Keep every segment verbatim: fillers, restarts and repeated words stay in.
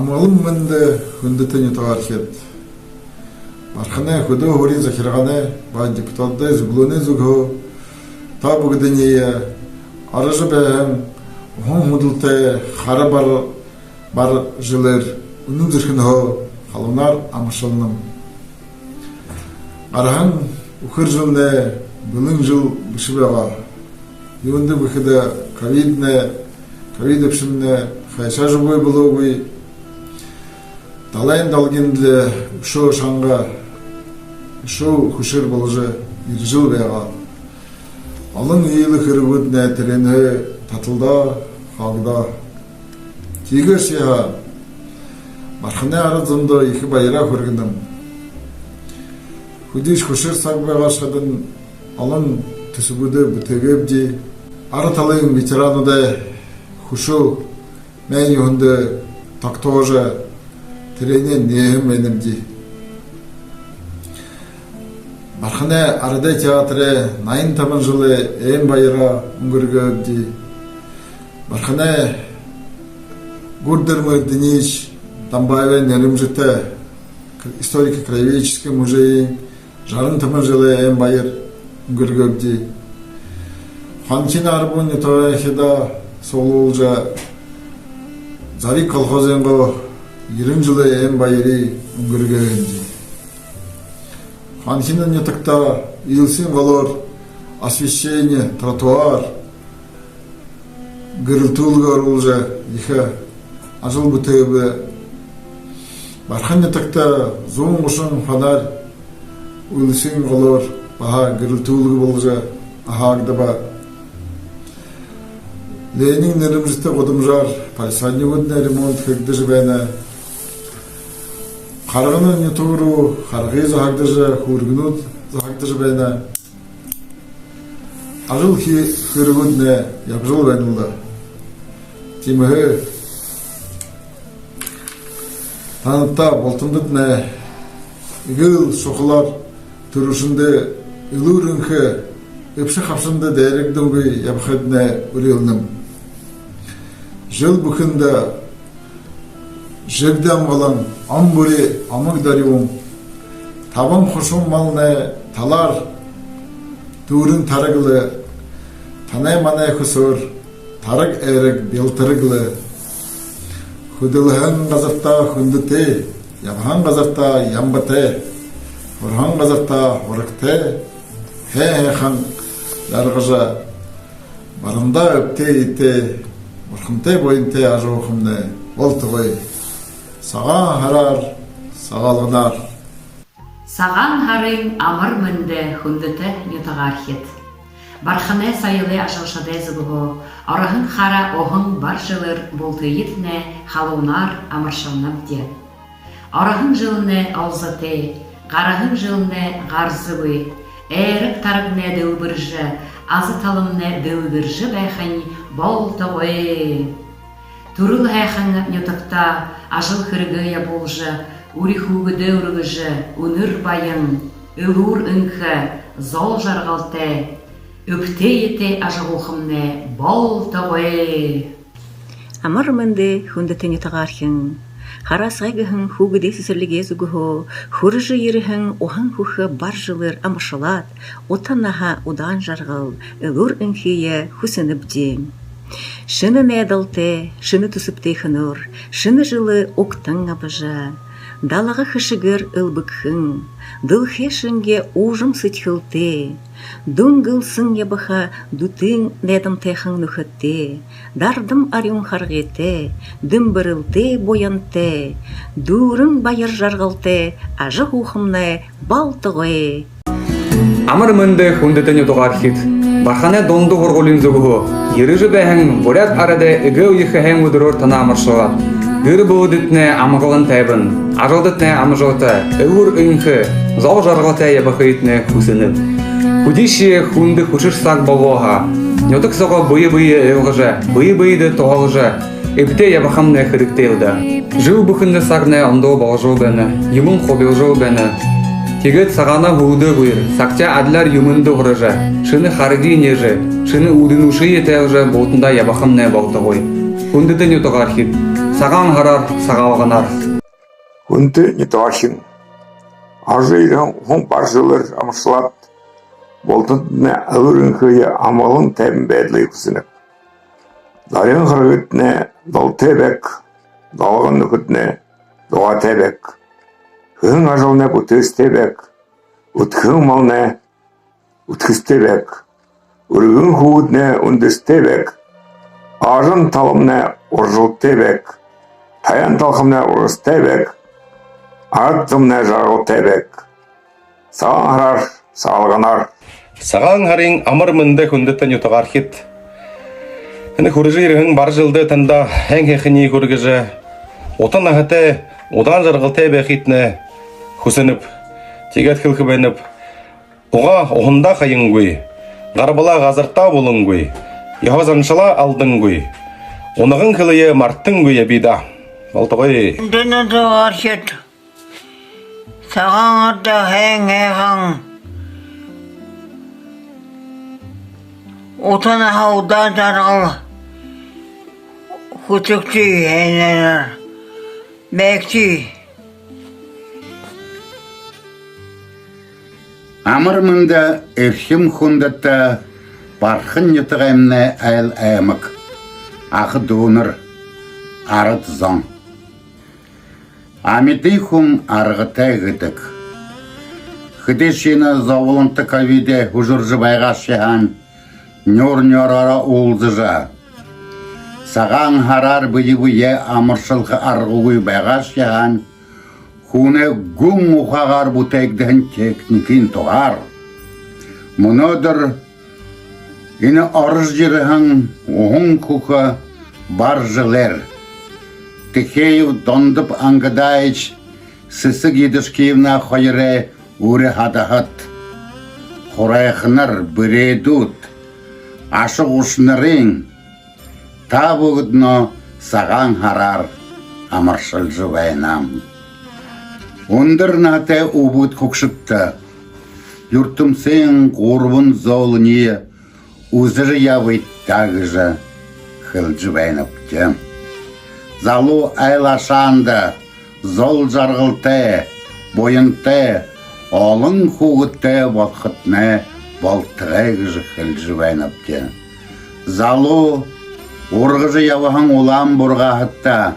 Амгалан мэндэ, хүндэтэ нютагаархид! Барханай хүдөө һуурин захиргаанай ба депутадуудай зүблөөнэй зүгһөө та бүгэдэниие аража байһан уһан хүдэлтэй хара бар, бар жэлээр үнэн зүрхэнһөө халуунаар амаршалнам. Гараһан үхэр жэлнай бэлэн жэл бэшэ байгаа. Юундэб гэхэдэ, ковиднай, ковид үбшэмнай хайшаажа үгы болоогүй. Далайн долгиндол үшөө шанга, үшөө хүшэр боложо ерэжэл байгаа. Олон үйлэ хэрэгүүднай тэрэнһээ таталдаа, хаагдаа. Тиигэшье һаа, Барханай арад зондо ехэ баяраа хүргэнэм. Хэдышье хүшэр саг байгаа шадань, олон түсэбүүдые бүтээгээбди. Ара талын ветерануудай хүшөө майн юһэндэ тогтоожо, тэрэнээ нээһэн байнабди. Барханай арадай театрай наян табан жэлэй ойн баяраа үнгэргээбди. Барханай Гурдэрмэ Эрдэниевич Дамбаевай нэрэмжэтэ историко-краеведческэ музейн жаран табан жэлэй ойн баяр үнгэргээбди. Хонхинын арбан нютагаархидаа суглуулжа, Зариг колхозойнгоо ерэн жэлэй ойн баярые үнгэргээбди. Хонхинын нютагта үйлсын голоор освещение, тротуар, гэрэлтүүлгэ оруулжа, ехэ ажал бүтээбэ. Бархан нютагта зуун гушан фонарь үйлсын голоор баһа гэрэлтүүлгэ боложо, аһаагдаба. Ленинэй нэрэмжэтэ гудамжаар палисаднигууднай ремонт хэгдэжэ байна. Харганын нютаг руу харгы заһагдажа, хүүргэнүүд заһагдажа байна. Ажал хэ-, хэрэгүүднай ябажал байна лэ даа. Тиимэһээ танадта, бултандатнай эгээл шухалаар түрүүшэндээ элүүр энхэ, эбшэ хабшанда дайрагдамгүй ябахыетнай үреэлнэм. Жэл бүхэндэ жэгдэ амгалан, он бүри омог дорюун, табан хушуун малнай талаар дүүрэн тараг лэ, танай манай хүсөөр тараг айраг бялтараг лэ. Хүдэлһэн газартаа хүндэтэй, ябаһан газартаа ямбатай, һураһан газартаа һурагтай, һай һайхан жаргажа, барандаа эбтэй эетэй, бурхантай буянтай ажаһуухамнай болтогой. Сагаан һараар, Сагаалганаар! Сагаан һарын амар мэндэ, хүндэтэ нютагаархид! Барханай соёлой ажалшадай зүгһөө ороһон хара уһан бар жэлээр бултыетнай халуунаар амаршалнабди. Ороһон жэлнай олзотой, гараһан жэлнай гарзагүй, айраг тарагнай дэлбэржэ, аза таламнай дэлгэржэ байхань болтогой. Түрэл һайхан нютагтаа ажал хэрэгээ ябуулжа, үри хүүгэдээ үргэжэ, үнэр баян, элүүр энхэ, зол жаргалтай, эбтэй эетэй ажаһуухамнай болтогой. Амар мэндэ, хүндэтэ нютагаархин! Хараасгай гэһэн хүүгэдэй сэсэрлигэй зүгһөө хүрэжэ ерэһэн уһан хүхэ бар жэлээр амаршалаад, ута наһа, удаан жаргал, элүүр энхые хүсэнэбди. Шэнэ найдалтай, шэнэ түсэбтэйхэнөөр шэнэ жэлээ угтан абажа, далага хэшэгээр элбэгхэн, дэлхэй шэнги уужам сэдьхэлтэй, дүнгэлсэн ябаха дүтын найдамтайхан нүхэдтэй, дардам арюун харгытай, дэмбэрэлтэй буянтай, дүүрэн баяр жаргалтай ажаһуухамнай болтогой. Амар мэндэ, хүндэтэ нютагаархид! Барханай дунда һургуулиин зүгһөө ерэжэ байһан буряад арадай эгээл ехэ һайндэрөөр танаа амаршалаад, гэр бүлэдэтнай амгалан тайбан, ажалдатнай амжалта, элүүр энхэ, зол жаргалтай ябахыетнай хүсэнэб. Хэдышье хүндэ хүшэр саг болоо һаа, нютаг соогоо бэе бэеэ ойлгожо, бэе бэедээ туһалжа, эбтэй ябахамнай хэрэгтэй лэ даа. Жэл бүхэндэ сагнай ондоо боложол байна, юумэн хубилжал байна. Тиигээд сагаанаа һүүлдээ гүйр, сагтаа адляар юумэндэ һуража, шэнэ харгы нээжэ, шэнэ үүдэнүүдые тайлажа, бултандаа ябахамнай болтогой. Хүндэтэ нютагаархид, Сагаан һараар, Сагаалганаар. Хүндэтэ нютагаархин, орожо ерэһэн Уһан бар жэлээр амаршалаад, бултандатнай элүүр энхые, амгалан тайбан байдалые хүсэнэб. Зориһон хэрэгтнай долотой байг, долгин нүхэдтнай дугаартай байг, хэһэн ажалнай бүтээсэтэй байг, үдхэһэн малнай үдхэсэтэй байг, үргэн хүүгэднай үндэсэтэй байг, орон талманай уржалтай байг, таян талхамнай урасатай байг, арад зомнай жаргалтай байг. Сагаан һараар, Сагаалганаар. Сагаан һарын амар мэндэ, хүндэтэ нютагаархид! Энэ хүрэжэ ерэһэн бар жэлдэ танда һайн һайханиие хүргэжэ, ута наһатай, удаан жаргалтай байхытнай хүсэнэб. Тиигээд хэлэхэ байнаб: угаа уһандаа хаянгүй, гарбалаа газартаа булангүй, ёһо заншалаа алдангүй, унаган хэлэеэ мартангүй ябая даа. Болтогой. Хүндэтэ нютагаархид, Сагаан һарада һайн һайхан, ута наһа, удаан жаргал хүсэгты, һайнаар байгты. Амар мэндэ, эрхим хүндэтэ Бархан нютагаймнай айл аймаг, аха дүүнэр, арад зон! Амиды хүн аргатай гэдэг. Хэды шэнэ зоболонто ковидэй хүжэржэ байгаашье һаань, нюур нюуроороо уулзажа, Сагаан һараар бэе бэеэ амаршалха аргагүй байгаашье һаань, хүнэй гүн ухаагаар бүтээгдэһэн техникын тугаар мүнөөдэр энэ орожо ерэһэн уһан хүхэ бар жэлээр Тихеев Дондоп Ангадаевич, Сэсэг Едышкиевна хоёрой үри һадаһад, хурайханар, бэреэдүүд, аша гушанарынь та бүгэдэниие Сагаан һараар амаршалжа байнам. Үндэр наһатай үбгэд хүгшэдтэ юртэмсын гурбан зөөлэниие үзэжэ ябыт даа гэжэ хэлэжэ байнабди. Залуу айл ашаанда зол жаргалтай, буянтай, олон хүүгэдтэй болохотнай болтогой гэжэ хэлэжэ байнабди. Залуу ургажа ябаһан улаан бургааһадта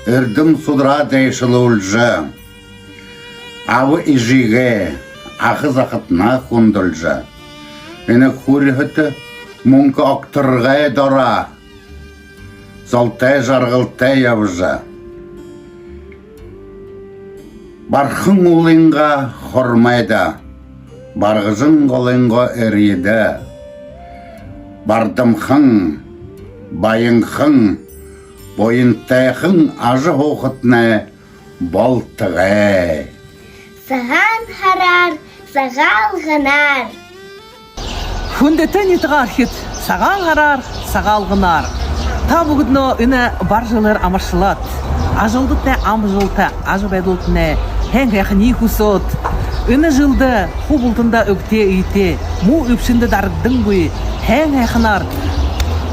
эрдэм судараа дайшалуулжа, аба эжыгээ, аха захатнаа хүндэлжэ, энэ хүрьһэтэ мүнхэ огторгой доро золтой жаргалтай ябажа, Бархан уулынгаа хормойдо, Баргажан голойнгоо эрьедэ бардамхан, баянхан, буянтайхан ажаһуухатнай болтогой. Сагаан һараар, Сагаалганаар. Хүндэтэ нютагаархид, Сагаан һараар, Сагаалганаар! Та бүгэдэниие энэ бар жэлээр амаршалаад, ажалдатнай амжалта, ажабайдалтнай һайн һайханиие хүсөөд, энэ жэлдэ хуу бултанда үгтэй эетэй, муу үбшэндэ дарагдангүй, һайн һайханаар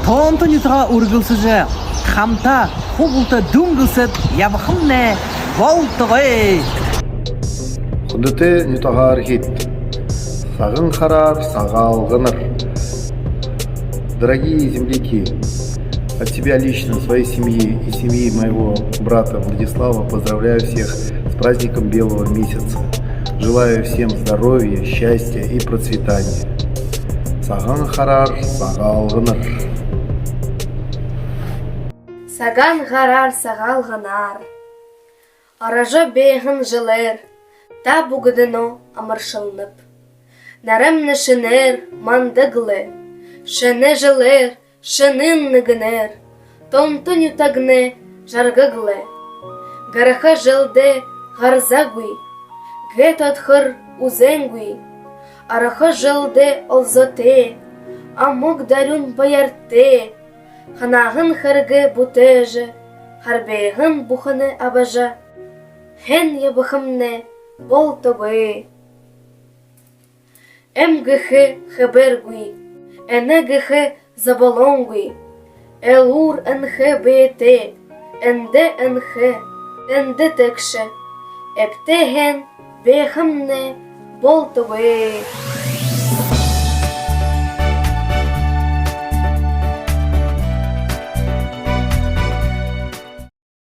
тоонто нютагаа үргэлсэжэ, хамта хуу булта дүнгэлсээд ябахамнай болтогой. Хүндэтэ нютагаархид, Сагаан һараар, Сагаалганаар! Дорогие земляки, от себя лично, своей семьи и семьи моего брата Владислава поздравляю всех с праздником Белого месяца. Желаю всем здоровья, счастья и процветания. Сагаан һараар, Сагаалганаар! Сагаан һараар, Сагаалганаар! Орожо байһан жэлээр та бүгэдэниие амаршалнаб. Нарамнай шэнээр мандаг лэ, шэнэ жэлээр шэнын нэгэнээр тоонто нютагнай жаргаг лэ. Гараха жэлдээ гарзагүй, гээд одохор үзэнгүй, орохо жэлдээ олзотой, амаг дорюун баяртай, һанааһан хэрэгээ бүтээжэ, харбаһан бүхэнөө абажа, һайн ябахамнай болтогой. Эм гэхэ хэбэргүй, энэ гэхэ зоболонгүй, элүүр энхэ бэетэй, эндэ энхэ, тэндэ тэгшэ, эбтэй һайн байхамнай болтогой.